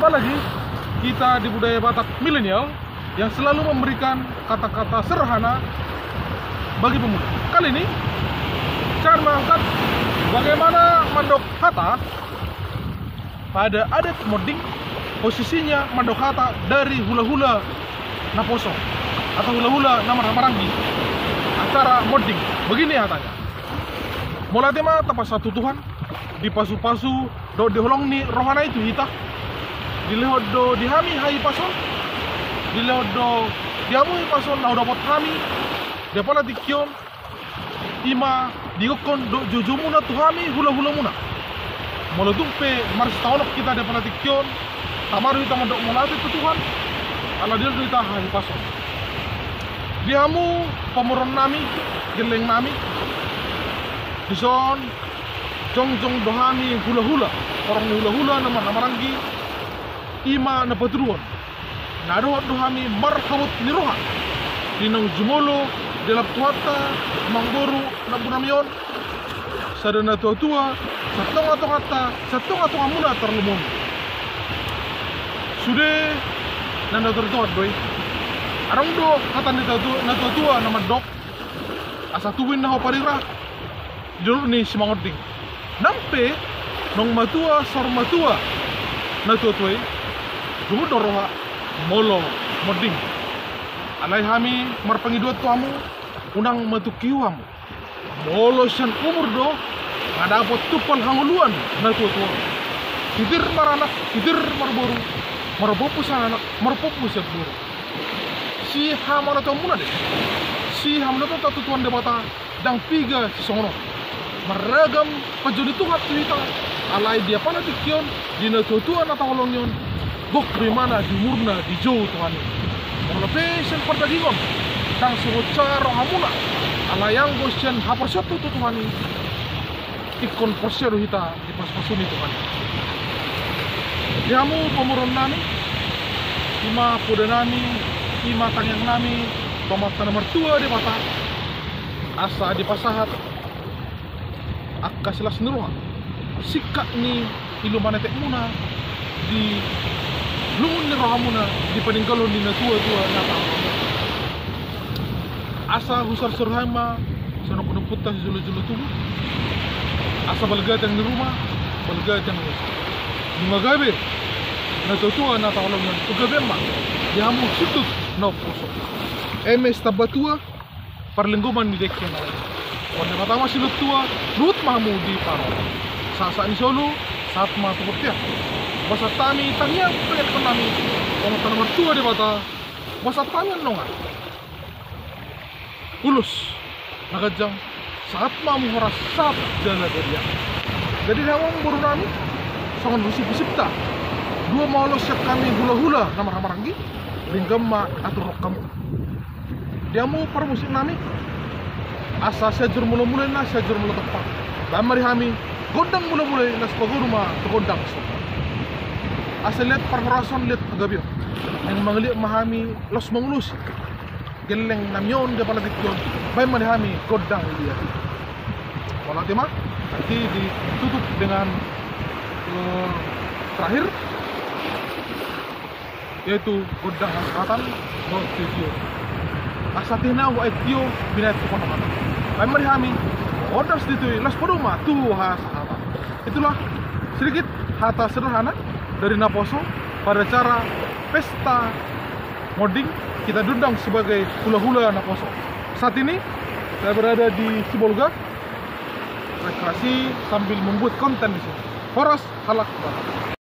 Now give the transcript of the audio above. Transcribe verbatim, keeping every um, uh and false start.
Apalagi kita di budaya Batak milenial yang selalu memberikan kata-kata sederhana bagi pemuda. Kali ini saya akan mengangkat bagaimana mandok hata pada adat Monding, posisinya mandok hata dari hula-hula naposo atau hula-hula na marhaha maranggi acara Monding. Begini hatanya: Mauliate ma tapasahat tu Tuhan, dipasu-pasu dohot diholongi rohana i tu hita. Dilehon do di hami hahipason, dilehon do di hamu hahipason na hudapot hami di apala tingki on, i ma diihuthon dohot joujoumuna tu hami hula-hulamuna. Molo tung pe marsitaonon hita di apala tingki on, tabaru hita mandok mauliate tu Tuhan ala dilehon do hita hahipason. Di hamu pamoruon nami, gelleng nami, dison jongjong do hami hula-hula, horong ni hula-hula na marhaha maranggi, i ma na patuduhon na dohot do hami marhabot ni roha di naung jumolo dialap Tuhanta, amangboru, nampunami on, sada natua-tua sian tonga-tonganta, sian tonga-tongamuna tarlumobi. Sude na natua-tua do i. Adong do hata ni natua-tua na mandok: Asa tubu ninna ho parira di dolok ni Simangonding. Nang pe naung matua saur matua natua-tua i, jumolo do roha molo monding. Alai hami marpangidoan tu hamu, unang matungki hamu. Molo sian umur do, nga dapot tumpal hangoluan natua-tua. Titir maranak, titir marboru, marpompu sian anak, marpompu sian boru. Sihamaratuaonmuna do, sihamaratuaonta tu Tuhan Debata, ndang piga sisongon on. Marragam panjouon ni Tuhan tu hita, alai di apala tingki on, di natua-tua na taholongi on, gok do imana di umurna dijou Tuhan i. Molo pe sian pardagingon, ndang songon i rohamuna, alai anggo sian haporseaonta tu Tuhan i, ingkon porsea do hita dipasu-pasu ni Tuhan i. Di hamu pamoruon nami, i ma poda nami, i ma tangiang nami tu Amanta na martua Debata, asa dipasahat angka silas ni roha, singkat ni ilu manetekmuna di lungun ni rohamuna di paninggalhon ni natua-tua na taholongi on. Asa husarsar hami ma sian ompunta sijolo-jolo tubu. Asa balga tiang ni ruma, balga tiang ni huta. Nunga gabe natua-tua na taholongi on, tu gabean ma di hamu sundut na umposo. Eme sitamba tua, parlinggoman ni dengke na lain. Tuhan Debata ma silehon tua, luhut ma hamu di parorot. Sahat-sahat ni solu, sahat ma tu bontean. Pasahat hami tangiang pangidoan nami tu Amanta na martua Debata, pasahat hami annon ulos na ganjang, sahat ma hamu horas, sahat jala gabe. Jadi di hamu boru nami, songon husip-husipta, dua ma ulos sian hami hula-hula na marhaha maranggi, denggan ma aturhon hamu. Di hamu parmusik nami, asa Sianjur Mulamula ninna, Sianjur Mula Tompa. Baen ma di hami gondang mulamula i, laos pagoru ma tu gondang somba. Asa liat parhorason, liat panggabean. Naeng mangaliat ma hami laos mangulosi gelleng nami on di apala tingki on, baen ma di hami gondang liat i. Mauliate ma. Nanti ditutup dengan, eh, terakhir, yaitu gondang hasahatan dohot tio-tio. Asa tinahu aek tio binaen tu kota mata. Baen ma di hami gondang sitio-tio i, laos poda ma tu hasahatan. Itulah sedikit hata sederhana dari naposo pada acara pesta monding kita diundang sebagai hula-hula naposo. Saat ini saya berada di Sibolga, rekreasi sambil membuat konten di sini. Horas halak Batak.